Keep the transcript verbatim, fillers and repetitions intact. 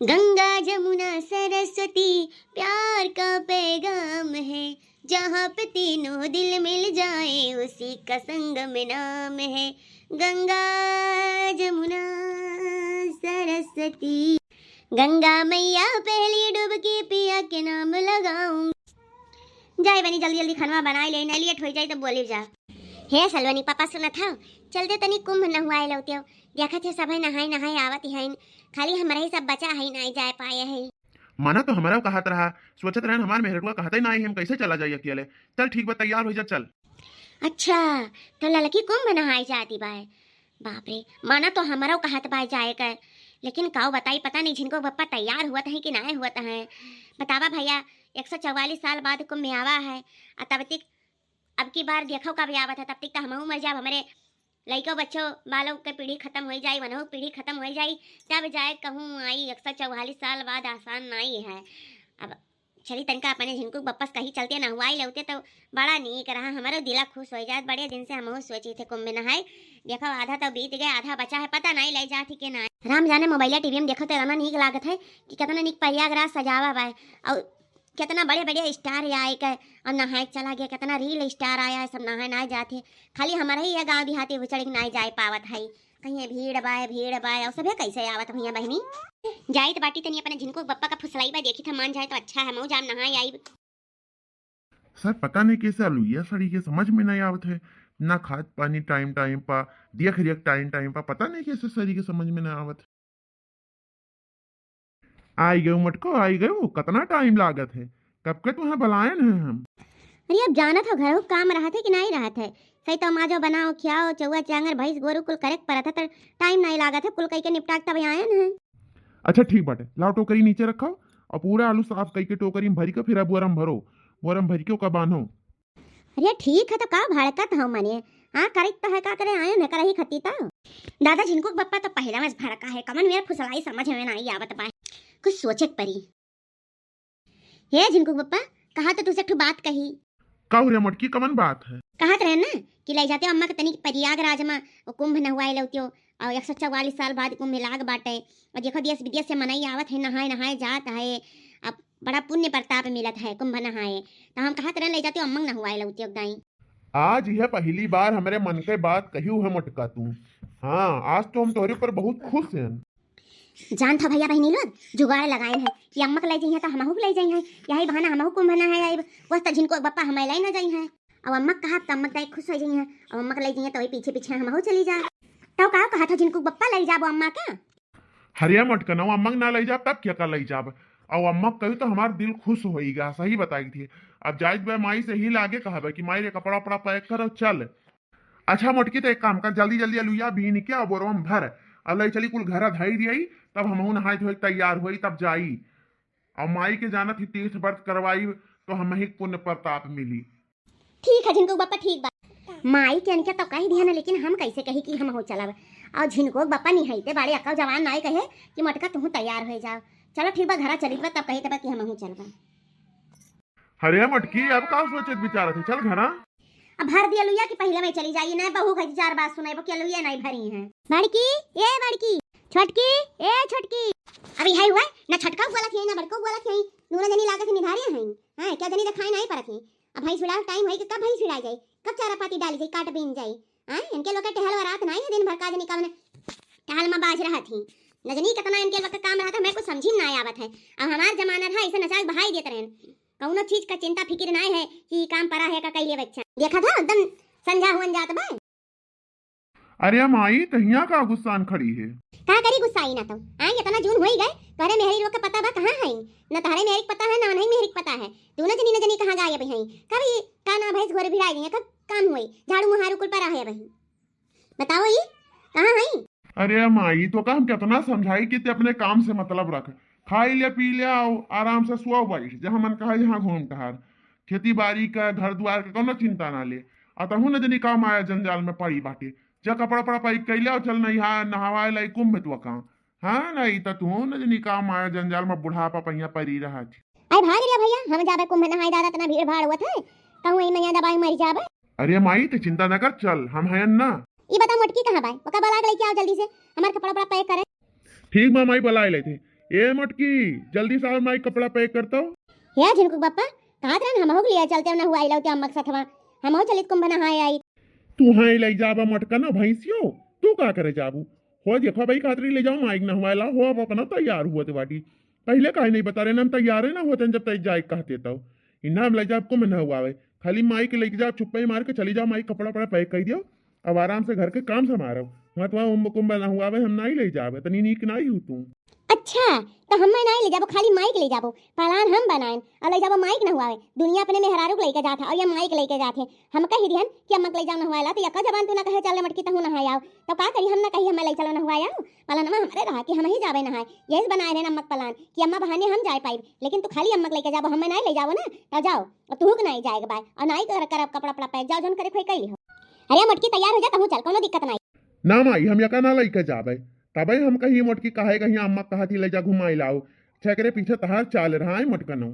गंगा जमुना सरस्वती प्यार का पैगाम है, जहाँ पे तीनों दिल मिल जाए उसी का संगम नाम है। गंगा जमुना सरस्वती, गंगा मैया पहली डुबकी पिया के नाम लगाऊं। जाए बनी, जल्दी जल्दी खानवा बनाए ले, नहीं लेट हो जाए तो बोले जा। हे सलवनी पापा, सुनत हौ, चलते तनी कुंभ नहुआए लौते हो। देखत है सभे नहाए नहाए आवत हइन, खाली हमरा ही सब बचा है, नहीं जाए पाए है। मना तो हमरा कहत रहा, सोचत रहन हमार मेहरटुआ कहते ना आई, हम कैसे चला जाई अकेले। चल ठीक बा, तैयार हो जा, चल। अच्छा, तो ललकी कुंभ नहाए जाती बाय। बाप रे, मना तो हमरा कहत बाय जाए कर, लेकिन काऊ बताई, पता नहीं झिनको बप्पा तैयार हुआ है कि नहीं हुआ है। बतावा भैया, एक सौ चौवालीस साल बाद कुंभ में आवा है, आ तब तक, अब की बार देखो कब आवत है, तब तक तो हमहू मर जाब, हमरे लइको बच्चो बालों के पीढ़ी खत्म हो जाई, वनहु पीढ़ी खत्म हो जाई, तब जाए कहूँ आई। एक सौ चौवालीस साल बाद आसान नहीं है। अब चली तनका अपने झिनकू बप्पस कही चलते नहुआई लेते तो बड़ा नीक रहा, हमारो दिला खुश हो जात। बड़े दिन से हमहू सोची थे कुंभ में नहाए, देखो आधा तो बीत गए, आधा बचा है, पता नहीं ले जात ही के ना। राम जाने मोबाइल टीवी में देखो तो इतना नीक लागत है कि कितना नीक प्रयागराज सजावा बा, और कितना बड़े बड़े स्टार आए के और नहाए के चला गया, कितना रील स्टार आया है, सब नहाए नहाए जात है। खाली हमारा ही यह गाँव देहाती उचड़ के नहाए जाए पावत है, कहीं भीड़ बाय भीड़ बाय, और सभे कैसे आवत भैया बहनी। जाइत बाटी तनी अपने झिनको बप्पा का फुसलाई बा, देखी था मान जाए तो अच्छा है, मऊ जाम नहाए आई। सर, पता नहीं कैसे अलुइया सड़ी के समझ में नहीं आवत है, ना खाद पानी टाइम टाइम पा, देख रेख टाइम टाइम पा, पता नहीं कैसे सड़ी के समझ में नहीं आवत है। आई गयो मटको, आई गयो, कितना टाइम लागत है, कब के तुम्हें बुलायन है हम। अरे अब जानत हो घर काम रहत है कि नहीं रहत है, सही तो माजो बनाओ खियाओ चौआ चांगर भैंस गोरू कुल करे के परत है, तो टाइम नहीं लागत है, कुल कई के निपटा के तब आयन है। अच्छा ठीक बाटे, लाओ टोकरी नीचे रखो और पूरा आलू साफ कई के टोकरी में भरी के फिर बोरम भरो, बोरम भरी के ओका बांधो। अरे ठीक है, तो का भड़कत हो मने? हाँ, करित तो है, का करे आयो न करही खती तो। दादा झिनकू के बप्पा तो पहला में भड़का है, कमन मेरा फुसलाई समझ में नहीं आवत बा, कुछ सोचे के परी। हे झिनकू के बप्पा, कहा तो तुझसे एक ठो बात कही। कहू रे मोटकी, कमन बात है? कहत रहे ना कि ले जाते अम्मा के तनिक प्रयागराज में वो कुंभ नहुआए लौतियो, और एक सौ चौवालीस साल बाद कुंभ लाग बाटे, और देखो देश विदेश से मनई आवत है, नहाए नहाए जात है, अब बड़ा पुण्य प्रताप मिलत है कुंभ नहाए। तो हम कहत रहे ले जाते अम्मा नहुआए लौतियो दाई। आज यह पहली बार हमरे मन के बात कही है मोटका तू। हाँ, आज तो हम तोहरे पर बहुत खुश हैं। जानत हो भैया बहिनी लोग, जुगाड़ लगाइन है कि अम्मा के ले जइहें तो हमहू के ले जइहें, यही बहाना हमहू कुंभ नहाए आइब। वह तो झिनको बप्पा हमें ले न जइहें, अब अम्मा के कहब तो अम्मा के दाई खुश हो जइहें, अब अम्मा के ले जइहें तो वही पीछे पीछे हमहू चली जाए। तो का कहत हो झिनको बप्पा ले जाबो अम्मा के? हरिया मटकनवा अम्मा के ना ले जाब तब क्या का ले जाब? अब अम्मा के कही तो हमार दिल खुश होइगा, सही बताई थी। अब जाइत बे माई से ही लागे कहबे कि माई रे कपड़ा उपड़ा पैक करो चल। अच्छा मोटकी, तो एक काम कर, जल्दी जल्दी अलुइया बीन के और बोरवा में भर, और ले चली कुल घरा धई दियाई, तब हमहू नहाए धोए के तैयार होई तब जाई। और माई के जानत ही तीर्थ व्रत करवाई तो हम ही पुण्य प्रताप मिली। ठीक है झिनको बप्पा, ठीक बा। माई के अनके तो कह दिया ना, लेकिन हम कैसे कही कि हमहू चलब? और झिनको बप्पा निहाइते बाड़े अक्का जवान नाई कहे कि मोटका तुहू तैयार हो जाओ। चलो ठीक बा, घरा चलित बा तब कही तब कि हमहू चलबा। अरे मटकी, अब का सोचत विचारत है? चल घरा। अब भर दिया लुइया कि पहिले मैं चली जाई, नहीं बहू कही चार बात सुनाई, वो क्या लुइया नहीं भरी है। बड़की, ए बड़की, छोटकी, ए छोटकी। अब यही हुआ, ना छोटका बोलत है, ना बड़को बोलत है, दोनों जनी लागत है निधारिया हैं। हाँ, क्या जनी देखाई नहीं परत है। अब भैंस भिड़ावे टाइम होई कि कब भैंस भिड़ा जाई, कब चारा पाती डाली जाई, काट बीन जाई। हाँ, इनके लोग के टहल वरात नहीं है, दिन भर का जनी कवन टहल में बाज रहत ही। न जनी कितना इनके लोग के काम रहत है, मैं कुछ समझी में ना आवत है। अब हमार जमाना था, ऐसे नचाक बहाई देत रहन। कौनो चीज का चिंता फिकिर नाय है कि ई काम परा है का कइले बच्चा। देखा था एकदम संझा हुअन जात बा। अरे माई, तहिया का गुस्सान खड़ी है? का करी गुस्साई ना तो। आई इतना जून होई गए, तोहरे मेहरी लोग के पता बा कहाँ है? न तोहरे मेहरी के पता है, ना नहीं मेहरी के पता है। दोनों जनी न जनी कहाँ गायब हैं। कब ये का ना भैंस घोरे भिड़ाई गई है, कब काम हुई? झाड़ू मुहारू कुल परा है वही। बताओ ई, कहाँ हई? अरे माई, तो का हम कितना समझाई कि ते अपने काम से मतलब रख, खाई ले, पी ले, आओ आराम से सो बैठ, जहाँ मन कहा जहाँ घूम टहर, खेती बाड़ी का, घर द्वार का कोनो चिंता ना ले। आ तहू न जनी का माया जंजाल में पड़ी बाटे, जा कपड़ा उपड़ा पैक कैले आओ, चल नहा नहवाए लाई कुंभ में तो का। हाँ, नहीं तो तू न जनी का माया जंजाल में बुढ़ापा पहिया पड़ी रहा थी। अरे भाग रे भैया, हम जाबे कुंभ नहाए दादा, इतना भीड़ भाड़ होत है, कहूँ यही मैया दबाई मर जाबे। अरे माई, ते चिंता न कर, चल, हम हैं ना। ई बता मोटकी कहाँ बाय? ओका बुला के लेके आओ जल्दी से, हमार कपड़ा उपड़ा पैक करे। ठीक बा माई, बुलाए लेते। ए मोटकी, जल्दी से आव, माई कपड़ा pack करतो। हे झिनकू क बप्पा, कहत रहन हमहू के लिया चलते नहुआई लौते अम्मा के सथवा, हमहू चलित कुंभ नहाए आई। तू हाँ लई जाबा मोटका ना भैंसियो, तू का करे जाबू? हो देखो भाई खातरी ले जाओ माई के नहवाए ला, हो अब अपना तैयार हुआ ते बाटी। पहिले काहे नहीं बता रहे ना, हम तैयार है ना होते जब तय जाए कहते तो। इन्ना हम ले जाब कुंभ नहुआवे, खाली माई के लेके जाओ, चुप्पे मार के चली जाओ, माई कपड़ा पड़ा pack कर दियो, अब आराम से घर के काम संभारो। वहाँ तुम्हारा उम्ब कुंभ नहुआवे, हम नहीं ले जावे, तनी नीक नहीं हो तू। अच्छा, तो हम नहीं ले जाबो, खाली माई के ले जाबो, plan हम बनाएन और ले जाबो माई के नहुआवे। दुनिया अपने मेहरारू के लेके जात है और ये माई के लेके जात है। हम कही दिहन कि अम्मा के ले जाओ नहुआए ला, तो यका जबान तू ना कहे चल मोटकी तहू नहाए आओ, तो का करी, हम ना कही हमें ले चलो नहुआए आओ। पलनवा हमरे रहा कि हम ही जाबे नहाए, यही से बनाए रहे अम्मा के plan कि अम्मा बहाने हम जाए पाइब, लेकिन तू खाली अम्मा के लेके जाबो, हमें नहीं ले जाबो ना, तो जाओ। और तू के नहीं जाए के बाय, और नहीं कर, करब कपड़ा पड़ा pack, जाओ जौन करे खोई कैली हो। अरे मोटकी तैयार हो जा, तहू चल, कोनो दिक्कत नहीं। ना माई, हम यका ना लेके जाबे, तबे हम कही मोटकी काहे कहीं अम्मा कहा थी ले जा घुमाई लाओ, छेकरे पीछे तहार चाल रहा है मोटकनो।